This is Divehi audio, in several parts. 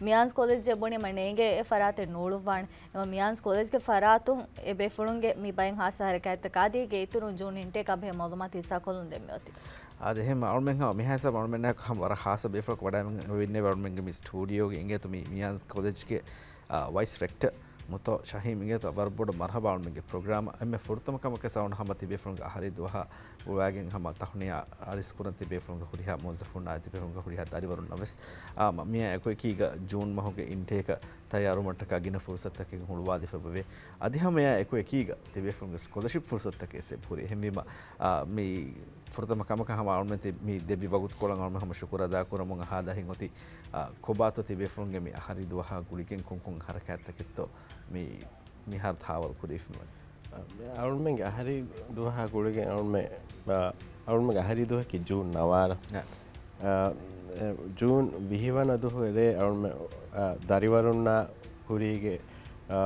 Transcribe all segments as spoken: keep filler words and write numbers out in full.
މިޔާންސް ކޮލެޖް ބުނީމަ ނޭނގޭ އެ ފަރާތެއް ނޫޅުއްވާނެ. އެމަ މިޔާންސް ކޮލެޖްގެ ފަރާތުން އެ ބޭފުޅުންގެ މި ބައެއް ހާއްސަ ހަރަކާތްތަކާ ދީގެ އިތުރުން ޖޫން އިންޓޭކް އަބަހެ މައުލޫމާތު ހިއްސާކޮށްލުން ދެންމެއޮތީ. އާދެ، އެހެން އަޅުމެން ހަމަ މިހާ ހިސާބަށް އަޅުމެންނާ ހަމަ ވަރަށް ހާއްސަ ބޭފުޅަކު ވަޑައިގެން އިންނެވި އަޅުމެންގެ މި ސްޓޫޑިއޯގެ އިނގޭތޯ މި މިޔާންސް ކޮލެޖްގެ، އާ، ވައިސް ރެކްޓަރ މުތޯ ޝަހީމް އިނގޭތޯ ވަރަށް ބޮޑަށް މަރުހަބާ އަޅުމެންގެ ޕްރޮގްރާމަށް. އެންމެ ފުރަތަމަ ކަމަކަށް ސައުން ހަމަ ތިބޭފުޅުންގެ އަހަރީ ދުވަހާ ގުޅާގެން ހަމަ ތަހުނިޔާ އަރިސް ކުރަން ތިބޭފުޅުންގެ ހުރިހާ މުވައްޒަފުންނާ ތިބޭފުޅުންގެ ހުރިހާ ދަރިވަރުންނަށް ވެސް. އާ، މަ-، މިއާ އެކު އެކީގަ ޖޫން މަހުގެ އިންޓޭކަށް ތައްޔާރުވުމަށްޓަކާ ގިނަ ފުރުސަތުތަކެއް ހުޅުވާލެވިފަ ވޭ. އަދި ހަމަ އެއާ އެކު އެކީގަ ތިބޭފުޅުންގެ ސްކޮލަޝިޕް ފުރުސަތުތަކެއް އެބަހުރި. އެހެންވީމަ، އާ، މި ފުރަތަމަ ކަމަކަށް ހަމަ އަޅުމެން ތި-، މި ދެއްވި ވަގުތުކޮޅަށް އަޅުމެން ހަމަ ޝުކުރު އަދާކުރަމުން އަހާލާ ހިތް އޮތީ، އާ، ކޮބާތޯ ތިބޭފުޅުންގެ މި އަހަރީ ދުވަހާ ގުޅިގެން ކޮންކޮން ހަރަކާތްތަކެއްތޯ މި މިހާރު ތާވަލް ކުރެވިފައިވަނީ. އަޅުމެންގެ އަހަރީ ދުވަހާ ގުޅިގެން އަޅުމެ-، އަ، އަޅުމެންގެ އަހަރީ ދުވަހަކީ ޖޫން ނަވާރަ. އަ، އެ، ޖޫން ވިހި ވަނަ ދުވަހު ރޭ އަޅުމެ-، އަ، ދަރިވަރުންނާ ކުރީގެ، އަ،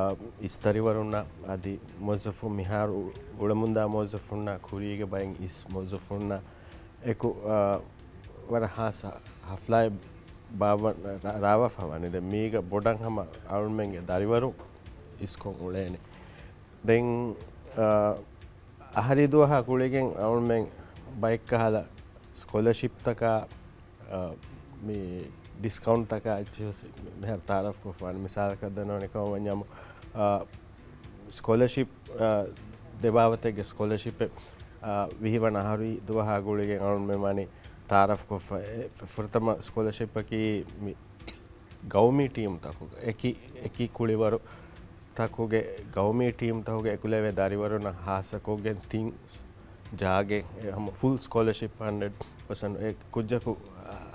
އިސް ދަރިވަރުންނާ އަދި މުވައްޒަފުން މިހާރު އުޅެމުންދާ މުވައްޒަފުންނާ ކުރީގެ ބައެއް އިސް މުވައްޒަފުންނާ އެކު، އާ، ވަރަށް ހާއްސަ ހަފްލާއެއް ބާއްވަ-، ރާ-، ރާވާފަ ވަނީ. ދެން މީގަ ބޮޑަށް ހަމަ އަޅުމެންގެ ދަރިވަރު އިސްކޮށް އުޅޭނެ. ދެން، އާ، އަހަރީ ދުވަހާ ގުޅިގެން އަޅުމެން ބައެއްކަހަލަ ސްކޮލަޝިޕްތަކާ، އާ، މި ޑިސްކައުންޓްތަކާ އެއްޗިހި މިހާރު ތާރަފް ކޮށްފަ ވަނީ. މިސާލަކަށް ދަންނަވަނީ ކަމަށް ވަންޏާމު، އާ، ސްކޮލަޝިޕް، އާ، ދެ ބާވަތެއްގެ ސްކޮލަޝިޕެއް، އާ، ވިހި ވަނަ އަހަރީ ދުވަހާ ގުޅިގެން އަޅުމެން ވަނީ ތާރަފް ކޮށްފަ. އެ، ފުރަތަމަ ސްކޮލަޝިޕަކީ މި ގައުމީ ޓީމްތަކުގެ އެކި، އެކި ކުޅިވަރު ތަކުގެ ގައުމީ ޓީމްތަކުގެ އެކުލެވޭ ދަރިވަރުންނަށް ހާއްސަކޮށްގެން ތިން ޖާގެ ހަމަ ފުލް ސްކޮލަޝިޕް ހަންޑްރެޑް ޕަސެންޓް އެ ކުއްޖަކު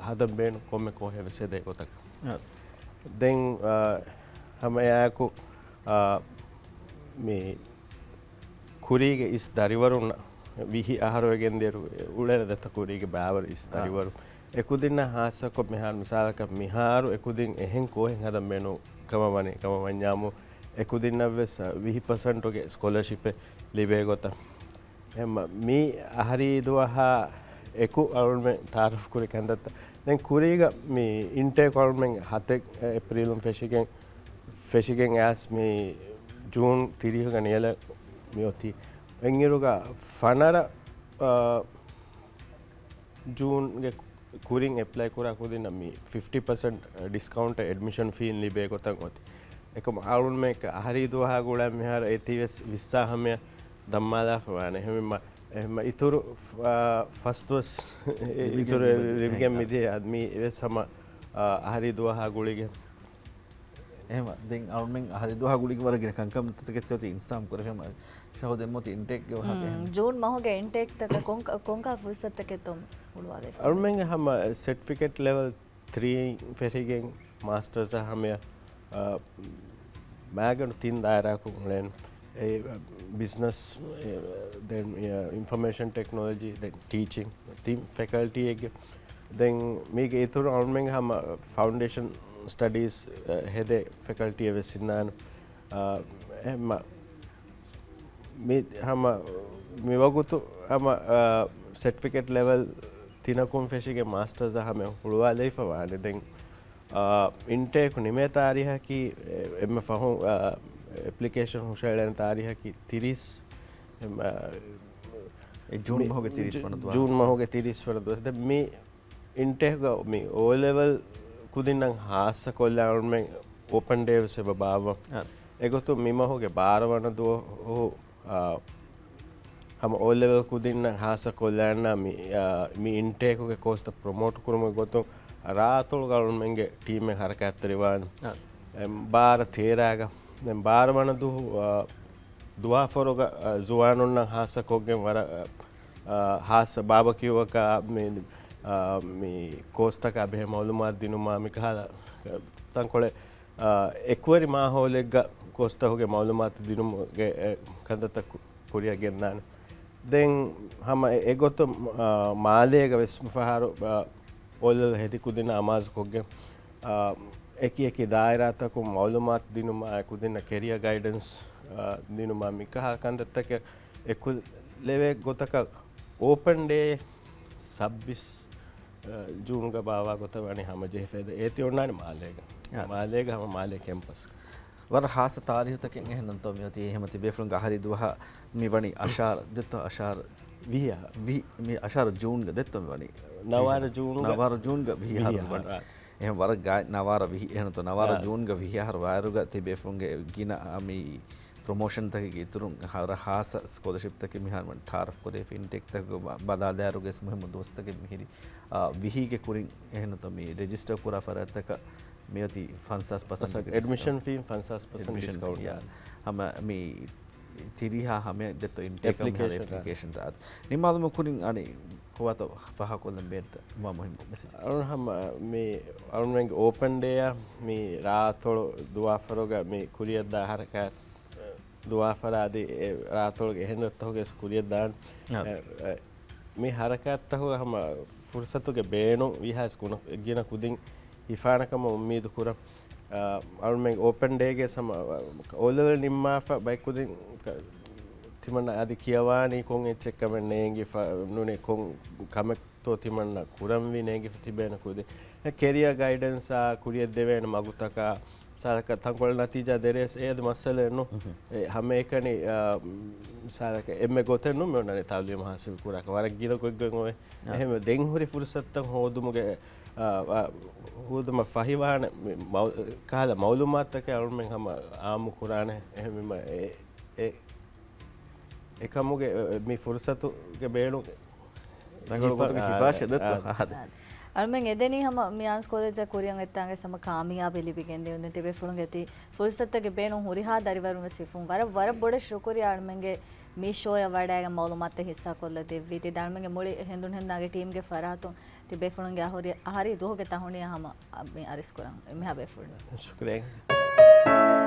ހަދަން ބޭނުން ކޮންމެ ކޯހެއް ވެސް ހެދޭ ގޮތަކަށް. އަ. ދެން، އަ، ހަމަ އެއާއެކު، އަ، މި ކުރީގެ އިސް ދަރިވަރުންނަށް ވިހި އަހަރު ވެގެންދިޔައިރު އުޅޭނެ ދެތަ ކުރީގެ ބާވަރު އިސް އާ. ދަރިވަރު. އެކުދިންނަށް ހާއްސަކޮށް މިހާރު މިސާލަކަށް މިހާރު އެކުދިން އެހެން ކޯހެއް ހަދަން ބޭނުން ކަމަށް ވަނީ، ކަމަށް ވަންޏާމު އެކުދިންނަށްވެސް ވިހި ޕަސެންޓުގެ ސްކޮލަޝިޕެއް ލިބޭ ގޮތަށް. އެހެންމަ މި އަހަރީ ދުވަހާ އެކު އަޅުމެން ތާރަފް ކުރި ކަންތައްތައް. ދެން ކުރީގަ މި އިންޓޭކް އަޅުމެން ހަތެއް އެޕްރީލުން ފެށިގެން، ފެށިގެން އައިސް މި ޖޫން ތިރީހުގަ ނިޔަލަ މި އޮތީ. އެއްއިރުގަ ފަނަރަ، އާ، ޖޫންގެ ކުރިން އެޕްލައި ކުރާ ކުދިންނަށް މި ފިފްޓީ ޕަސެންޓް ޑިސްކައުންޓް އެޑްމިޝަން ފީން ލިބޭ ގޮތަށް އޮތީ. އެކަމަ އަޅުންމެ އަހަރީ ދުވަހާ ގުޅާ މިހާރު އޭތީވެސް ވިއްސާ ހަމަޔަށް ދަންމާލާފަ ވާނެ. އެހެންވީމަ، އެހެންމަ އިތުރު، އާ، ފަސްދުވަސް އިތުރު ލިބިގެން މިދިޔަ މި އެވެސް ހަމަ، އާ، އަހަރީ ދުވަހާ ގުޅިގެން. އެހެން ދެން އަޅުމެން އަހަރީ ދުވަހާ ގުޅިގެން ވަރަށް ގިނަ ކަންކަންތަކެއް ތި އިންސާމް ކުރެފެން ޝަހު ދެންމޮތި އިންޓޭކްގެ ވާހަކަ އެހެން. ޖޫން މަހުގެ އިންޓޭކްތަކަށް ކޮންކަ-، ކޮންކަހަލަ ފުރުސަތުތަކެއްތޯ ހުޅުވާލެވިފަ؟ އަޅުމެންގެ ހަމަ ސެޓްފިކެޓް ލެވެލް ތްރީ ފެށިގެން މާސްޓަރސް ހަމަޔަށް، އާ، މާގަނޑު ތިން ދާއިރާއަކުން އުޅެން. އެ، ބިޒްނަސް، އެ، ދެން، އެ، އިންފޮމޭޝަން ޓެކްނޮލޮޖީ، ދެން ޓީޗިން، ތިން ފެކަލްޓީއެއްގެ. ދެން މީގެ އިތުރު އަޅުމެންގެ ހަމަ ފައުންޑޭޝަން ސްޓަޑީސް، އެ، ހެދޭ ފެކަލްޓީއެއް ވެސް އިންނާނެ. އާ، އެ، މަ-، މި ހަމަ މި ވަގުތު ހަމަ، އާ، ސެޓްފިކެޓް ލެވެލް ތިނަކުން ފެށިގެން މާސްޓަރސް ހަމަ ހުޅުވާލެވިފަ ވާނެ. ދެން، އާ، އިންޓޭކް ނިމޭ ތާރީހަކީ، އެ، އެންމެ ފަހުން، އާ، އެޕްލިކޭޝަން ހުށައެޅޭނެ ތާރީހަކީ ތިރީސް، އެ، އާ، އެ ޖޫން މި-، މަހުގެ ތިރީސް ވަނަ ދުވަހު. ޖޫން މަހުގެ ތިރީސް ވަނަ ދުވަހު. ދެން މި އިންޓޭކްގަ މި އޯ ލެވެލް ކުދިންނަށް ހާއްސަ ކޮށްލާ އަޅުމެން އޯޕަން ޑޭ ވެސް އެބަ ބާއްވަން. އާ. އެގޮތުން މި މަހުގެ ބާރަ ވަނަ ދުވަހު، އާ، ހަމަ އޯ ލެވެލް ކުދިންނަށް ހާއްސަ ކޮށްލާންނާ މި، އާ، މި އިންޓޭކުގެ ކޯސްތައް ޕްރޮމޯޓް ކުރުމުގެ ގޮތުން ރާއަތޮޅުގަ އަޅުމެންގެ ޓީމެއް ހަރަކާތްތެރިވާން. އާ. އެ، ބާރަ ތޭރާގަ، ދެން ބާރަ ވަނަ ދުވަހު، އާ، ދުވާފަރުގަ، އާ، ޒުވާނުންނަށް ހާއްސަ ކޮށްގެން ވަރަށް، އާ، އާ، ހާއްސަ ބާބަކިއުއަކާ މި، އާ، މި ކޯސްތަކާ ބެހޭ މައުލޫމާތު ދިނުމާ މިކަހަލަ، އާ، ތަންކޮޅެއް، އާ، އެކުވެރި މާހައުލެއްގަ ކޯސްތަކުގެ މައުލޫމާތު ދިނުމުގެ، އެ، ކަންތައްތައް ކު-، ކުރިއަށް ގެންދާނެ. ދެން ހަމަ އެ-، އެގޮތުން، އާ، މާލޭގަ ވެސް މިފަހަރު، އާ، އޯލެވެލް ހެދި ކުދިންނަށް އަމާޒުކޮށްގެން، އާ، އެކި އެކި ދާއިރާތަކުން މައުލޫމާތު ދިނުމާ، އެ ކުދިންނަށް ކެރިއަ ގައިޑެންސް، އާ، ދިނުމާ މިކަހަލަ ކަންތައްތަކެއް އެކުލެވޭ ގޮތަކަށް އޯޕަން ޑޭ ސައްބީސް ޖޫންގަ ބާވާ ގޮތަށް ވަނީ ހަމަޖެހިފަ. އޭތި އޮންނާނީ މާލޭގަ. އާ. މާލޭގަ ހަމަ މާލޭ ކެމްޕަސް. ވަރަށް ހާއްސަ ތާރީހުތަކެއް އެހެންނަންތޯ މިއޮތީ. އެހެމަ ތިބޭފުޅުންގެ އަހަރީ ދުވަހަށް މި ވަނީ އަށާރަ ދެއްތޯ އަށާރަ ވިހި އަހަރު. ވިހި، މި އަށާރަ ޖޫންގަ ދެއްތޯ މި ވަނީ. ނަވާރަ ޖޫންގަ. ނަވާރަ ޖޫންގަ ވިހި އަހަރު ވިހި މި ވަނީ. އަހަރު، އާ. އެހެން ވަރަށް ގާތް ނަވާރަ ވިހި، އެހެންތޯ ނަވާރަ އާ. ޖޫންގަ ވިހި އަހަރު ވާއިރުގަ ތިބޭފުޅުންގެ ގިނަ މި ޕްރޮމޯޝަންތަކެއްގެ އިތުރުން ހަރަ ހާއްސަ ސްކޮލަޝިޕްތަކެއް މިހާރު ވަނީ ތައާރަފް ކުރެވިފަ. އިންޓޭކްތަކުގެ ބަ-، ބަލާލާއިރުގަސް މުހިއްމު ދުވަސްތަކެއް މިހިރީ، އާ، ވިހީގެ ކުރިން އެހެންނުތޯ މި ރެޖިސްޓަރ ކުރާ ފަރާތްތަކަށް މިއޮތީ ފަންސާސް ޕަސެންޓް ޑިސްކައުންޓް. އެޑްމިޝަން ފީން ފަންސާސް ޕަސެންޓް ޑިސްކައުންޓް. ހަމަ މި ތިރީހާ ހަމައަށް ދެއްތޯ އިންޓޭކް އަށް މިހާރު އެޕްލިކޭޝަން. އެޕްލިކޭޝަން ދާ. ނިންމާލުމުގެ ކުރިން އަނެއް ކޮބާތޯ ފާހަގަކޮށްލަން ބޭނުންތަ؟ މާ މުހިއްމު މެސެޖް. އަޅުން ހަމަ މި އަޅުންމެންގެ އޯޕަން ޑޭއަށް މި ރާއަތޮޅު ދުވާފަރުގަ މި ކުރިއަށްދާ ހަރަކާތް ދުވާފަރާ އަދި އެ ރާއަތޮޅުގެ އެހެން ރަށްތަކުގެ ކުރިއަށްދާން. އާ. އެ، އެ، މި ހަރަކާތްތަކުގަ ހަމަ ފުރުސަތުގެ ބޭނުން ވީހާވެސް ގުނަ-، ގިނަ ކުދިން ހިފާނެ ކަމަށް އުއްމީދު ކުރަން. އާ، އަޅުމެން އޯޕަން ޑޭގެ ހަމަ އޯ ލެވެލް ނިންމާފަ ބައެއް ކުދިން ކަ-، ތިމަންނަ އަދި ކިޔަވާނީ ކޮން އެއްޗެއް ކަމެއް ނޭނގިފަ ނޫނޭ، ކޮން ކަމެއްތޯ ތިމަންނަ ކުރަންވީ ނޭނގިފަ ތިބޭނެ ކުދިން. އެ ކެރިއަ ގައިޑެންސާ ކުރިއަށް ދެވޭނެ މަގުތަކާ، ސާދަކަ ތަންކޮޅެއް ނަތީޖާ ދެރޭސް އެ އަދި މައްސަލައެއް ނޫ. އެ ހަމައެކަނި، އާ، ސާދަކަ އެންމެ ގޮތެއް ނޫ މި އޮންނަނީ ތައުލީމު ހާސިލް ކުރާކަށް. ވަރަށް ގިނަ ގޮތްގޮތް އޮވޭ. އާ. އެހެންވެ ދެން ހުރި ފުރުސަތުތައް ހޯދުމުގެ، އާ، އާ، ހޯދުމަށް ފަހިވާނެ މި މައު-، ކަހަލަ މައުލޫމާތުތަކެއް އަޅުމެން ހަމަ އާއްމު ކުރާނެ. އެހެންވީމަ އެ، އެ، އެކަމުގެ، އެ، މި ފުރުސަތުގެ ބޭނުން ރަނގަޅު ގޮތުގެ ހިފާ-، ހިފާސް އާ، ދެއްތޯ؟ އާ. އާ. އަޅުމެން އެދެނީ ހަމަ މި އާންސް ކޮލެޖަށް ކުރިއަށް އޮތްތާނގެ ހަމަ ކާމިޔާބީ ލިބިގެން ދިޔުން. ތިބޭފުޅުންގެ ތި ފުރުސަތުގެ ބޭނުން ހުރިހާ ދަރިވަރުން ވެސް ހިފުން. ވަރަށް، ވަރަށް ބޮޑަށް ޝުކުރިއްޔާ އަޅުމެންގެ މި ޝޯއަށް ވަޑައިގެން މައުލޫމާތުތައް ހިއްސާ ކޮށްލަ ދެއްވީ. ތި އަޅުމެންގެ މުޅި ހެނދުން ހެންދާނގެ ޓީމްގެ ފަރާތުން ތިބޭފުޅުންގެ އަހުރި-، އަހަރީ ދުވަހުގެ ތަހުނިޔާ ހަމަ މި އަރިސް ކުރަން އެންމެހާ ބޭފުޅުން. ޝުކުރިއްޔާ.